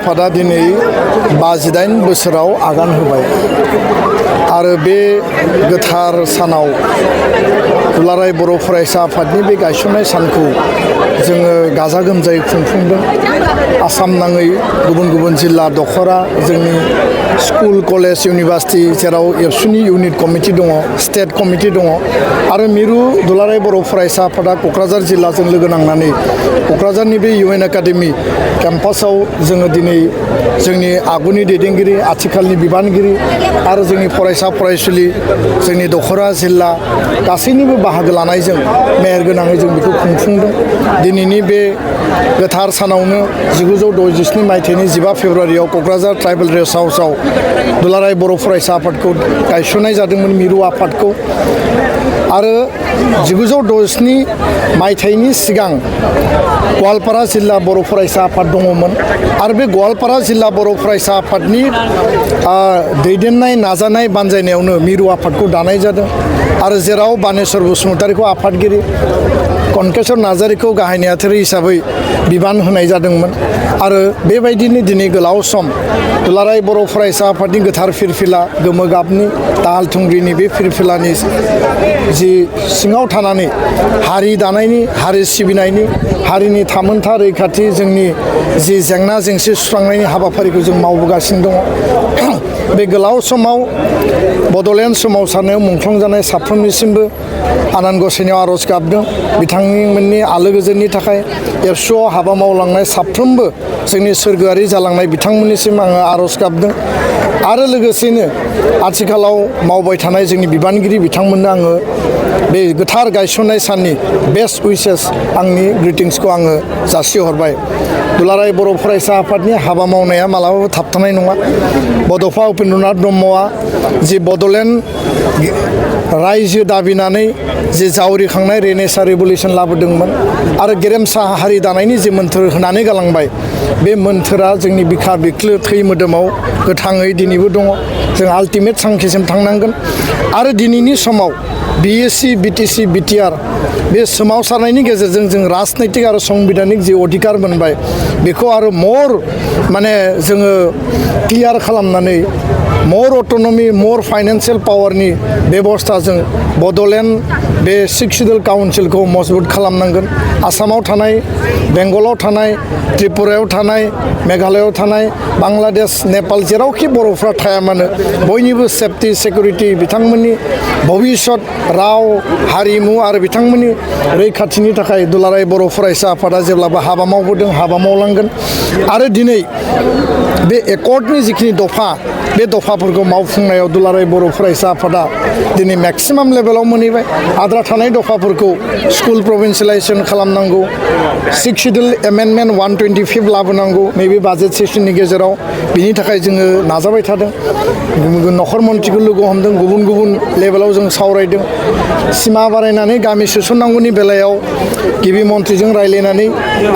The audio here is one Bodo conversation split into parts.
आफादा दिनै 58 बोसोराव आगान होबाय आरो बे गोथार सानाव दुलाराय बर' फरायसा आफादनि बे गायसननाय सानखौ जोङो गाजा गोमजायै खुंफुंदों। आसाम नाङै गुबुन गुबुन जिल्ला दखरा जोंनि स्कुल कलेज इउनिभार्सिटि जेराव एबसुनि इउनिट कमिटि दङ, स्टेट कमिटि दङ आरो मिरु दुलाराय बर' फरायसा आफादा क'क्राझार जिल्लाजों लोगो नांनानै क'क्राझारनि बे UN एकाडेमि केम्पासाव जोङो दिनै जोंनि आगुनि दैदेनगिरि, आथिखालनि बिबानगिरि आरो जोंनि फरायसा फरायसुलि, जोंनि दखरा जिल्ला गासैनिबो बाहागो लानायजों मेहेरगोनाङै जों बेखौ खुंफुंदों। दिनैनि बे गोथार सानावनो 1967 मायथाइनि 15 फेब्रुवारियाव क'क्राझार ट्राइबेल रेस्ट हाउसआव दुलाराय बर' फरायसा आफादखौ गायसननाय जादोंमोन, मिरु आफादखौ। आरो 1967 मायथाइनि सिगां गवालपारा जिल्ला बर' फरायसा आफाद दङमोन आरो बे गवालपारा जिल्ला बर' फरायसा आफादनि दैदेननाय नाजानाय बानजायनायावनो मिरु आफादखौ दानाय जादों आरो जेराव बानेश्वर बसुमतारीखौ आफादगिरि, कनकेश्वर नार्जारीखौ गाहाय नेहाथारि हिसाबै बिबान होनाय जादोंमोन आरो बेबायदिनो दिनै गोलाव सम दुलाराय बर' फरायसा आफादनि गोथार फिरफिला गोमो गाबनि दाहाल थुंग्रिनि बे फिरफिलानि जि सिङाव थानानै हारि दानायनि, हारि सिबिनायनि, हारिनि थामोनथा रैखाथि, जोंनि जि जेंना जेंसि सुस्रांनायनि हाबाफारिखौ जों मावबोगासिनो दङ। बे गोलाव समाव बड'लेण्ड सोमावसारनायाव मुंख्लं जानाय साफ्रोमनिसिमबो आनान गसाइनियाव आर'ज गाबदों बिथांमोननि आलो गोजोननि थाखाय। एबसुआव हाबा मावलांनाय साफ्रोमबो जोंनि सोरगोआरि जालांनाय बिथांमोननिसिम आङो आर'ज गाबदों आरो लोगोसेनो आथिखालाव मावबाय थानाय जोंनि बिबानगिरि बिथांमोननो आङो बे गोथार गायसननाय साननि बेस्ट उइसेस, आंनि ग्रिटिंसखौ आङो जासिहरबाय। दुलाराय बर' फरायसा आफादनि हाबा मावनाया मालाबाबो थाबथानाय नङा। बड'फा उपेन्द्रनाथ ब्रह्मआ जि बड'लेण्ड रायजो दाबिनानै जि जावरिखांनाय रेनेसां रिभलिउसन लाबोदोंमोन आरो गेरेमसा हारि दानायनि जि मोन्थोर होनानै गालांबाय, बे मोन्थोरा जोंनि बिखा बिख्लो थै मोदोमाव गोथाङै दिनैबो दङ। जों आल्टिमेट थांखिसिम थांनांगोन आरो दिनैनि समाव BSc, BTC, BTR बे सोमावसारनायनि गेजेरजों जों राजनैतिक आरो संबिधानिक जि अधिकार मोनबाय, बेखौ आरो मर जोङो क्लियार खालामनानै मर अट'नमि, मर फाइनान्सियेल पावारनि बेबस्थाजों बड'लेण्ड बे 6 सिडुल काउन्सिलखौ मजबुत खालामनांगोन। आसामाव थानाय, बेंगलाव थानाय, त्रिपुरायाव थानाय, मेघालयआव थानाय, बांलादेश, नेपाल जेरावखि बर'फ्रा थाया मानो बयनिबो सेफटि, सिकिउरिटि, बिथांमोननि भबिष्यत, राव, हारिमु आरो बिथांमोननि रैखाथिनि थाखाय दुलाराय बर' फरायसा आफादा जेब्लाबो हाबा मावबोदों, हाबा मावलांगोन आरो दिनै बे एकर्डनि जिखिनि दफा, बे दफाफोरखौ मावफुंनायाव दुलाराय बर' फरायसा आफादा दिनै मेक्सिमाम लेभेलाव मोनहैबाय। आद्रा थानाय दफाफोरखौ स्कुल प्रभिन्सियेलाइजेसन खालामनांगौ, 6 सिडुल एमेन्डमेन्ट 125 लाबोनांगौ नैबे बाजेट सेसननि गेजेराव। बिनि थाखाय जोङो नाजाबाय थादों। नखर मन्थ्रिखौ लोगो हमदों, गुबुन गुबुन लेभेलाव जों सावरायदों। सिमा बारायनानै गामि सोसननांगौनि बेलायाव गिबि मन्थ्रिजों रायज्लायनानै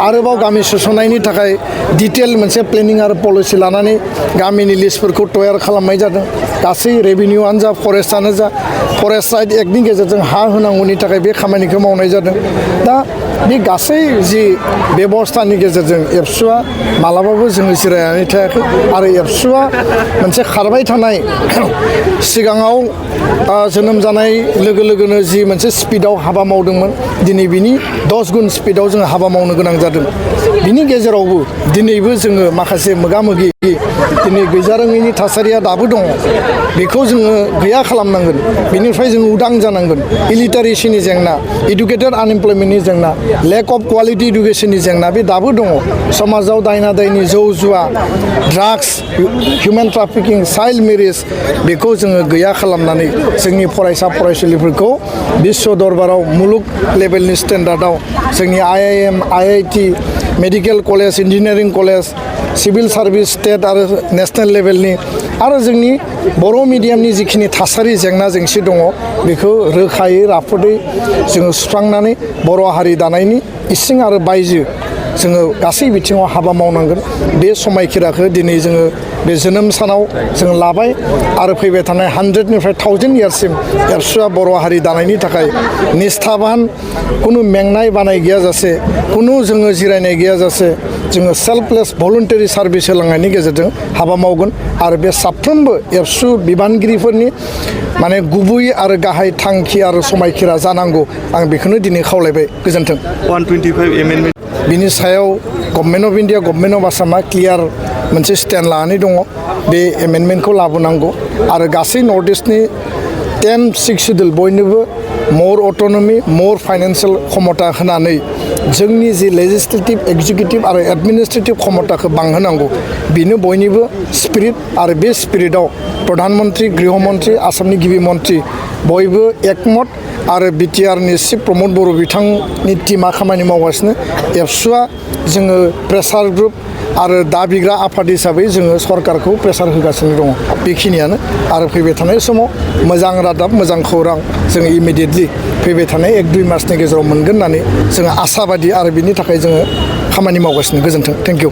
आरोबाव गामि सोसननायनि थाखाय डिटेल मोनसे प्लेनिं आरो पलिसि लानानै गामिनि लिस्टफोरखौ तयार खालामनाय जादों। गासै रेभिनिउआनो जा, फरेस्टआनो जा, फरेस्ट राइट एक्टनि गेजेरजों हा होनांगौनि थाखाय बे खामानिखौ मावनाय जादों। दा बे गासै जि बेबस्थानि गेजेरजों एबसुआ मालाबाबो जोङो जिरायनानै थायाखै आरो एबसुआ मोनसे खारबाय थानाय सिगाङाव जोनोम जानाय लोगो लोगोनो जि मोनसे स्पिडआव हाबा मावदोंमोन, दिनै बिनि 10 गुन स्पिडआव जोङो हाबा मावनो गोनां जादों। बिनि गेजेरावबो दिनैबो जोङो माखासे मोगा मोगि दिनै गैजारोङैनि थासारिया दाबो दङ, बेखौ जोङो गैया खालामनांगोन। बेनिफ्राय जों उदां जानांगोन। इलिटारेसिनि जेंना, इडुकेटेड आनएमप्लयमेन्टनि जेंना, लेक अफ क्वालिटि इडुकेसननि जेंना बे दाबो दङ। समाजाव दायना दायनि, जौ जुवा, drugs, human trafficking, child marriage बेखौ जोङो गैया खालामनानै जोंनि फरायसा फरायसुलिफोरखौ बिश्व दरबाराव मुलुग लेभेलनि स्टेन्डार्डआव जोंनि IIM, IIT, medical college, engineering college, civil service state आरो नेसनेल लेभेलनि आरो जोंनि बर' मिडियामनि जिखिनि थासारि जेंना जेंसि दङ, बेखौ रोखायै राफोदै जोङो सुस्रांनानै बर' हारि दानायनि इसिं आरो बायजो जोङो गासै बिथिङाव हाबा मावनांगोन। बे समायखिराखौ दिनै जोङो बे जोनोम सानाव जों लाबाय आरो फैबाय थानाय 100निफ्राय 1000 इयार्ससिम एबसुआ बर' हारि दानायनि थाखाय निस्थाबान, खुनु मेंनाय बानाय गैयाजासे, खुनु जोङो जिरायनाय गैयाजासे जोङो सेल्फलेस भलुन्टारि सार्भिस होलांनायनि गेजेरजों हाबा मावगोन आरो बे साफ्रोमबो एबसु बिबानगिरिफोरनि माने गुबै आरो गाहाय थांखि आरो समायखिरा जानांगौ आं बेखौनो दिनै खावलायबाय गोजोन्थों 125 एमेन्डमेन्ट बिनि सायाव government of India government of आसामा क्लियार मोनसे स्टेन्ड लानानै दङ बे एमेन्डमेन्टखौ लाबोनांगौ आरो गासै नर्थ इस्टनि 10-6 सिडुल बयनोबो मर अट'नमि मर फाइनेन्सियेल क्षमता होनानै जोंनि जि लेजिस्लेटिभ एक्जिकिउटिभ आरो एडमिनिस्ट्रेटिभ क्षमताखौ बांहोनांगौ बेनो बयनिबो स्पिरिट आरो बे स्पिरिटआव प्रधानमन्त्री गृहमन्त्री आसामनि गिबि मन्त्रि बयबो एकमत आरो बिटिआरनि चिफ प्रमद बर' बिथांनि टिमा खामानि मावगासिनो एबसुआ जोङो प्रेसार ग्रुप आरो दाबिग्रा आफाद हिसाबै जोङो सरकारखौ प्रेसार होगासिनो दङ बेखिनियानो आरो फैबाय थानाय समाव मोजां रादाब मोजां खौरां जोङो इमिडियेटलि फैबाय थानाय 1-2 मासनि गेजेराव मोनगोन होननानै जोङो आसाबादि आरो बिनि थाखाय जोङो खामानि मावगासिनो गोजोन्थों थेंक इउ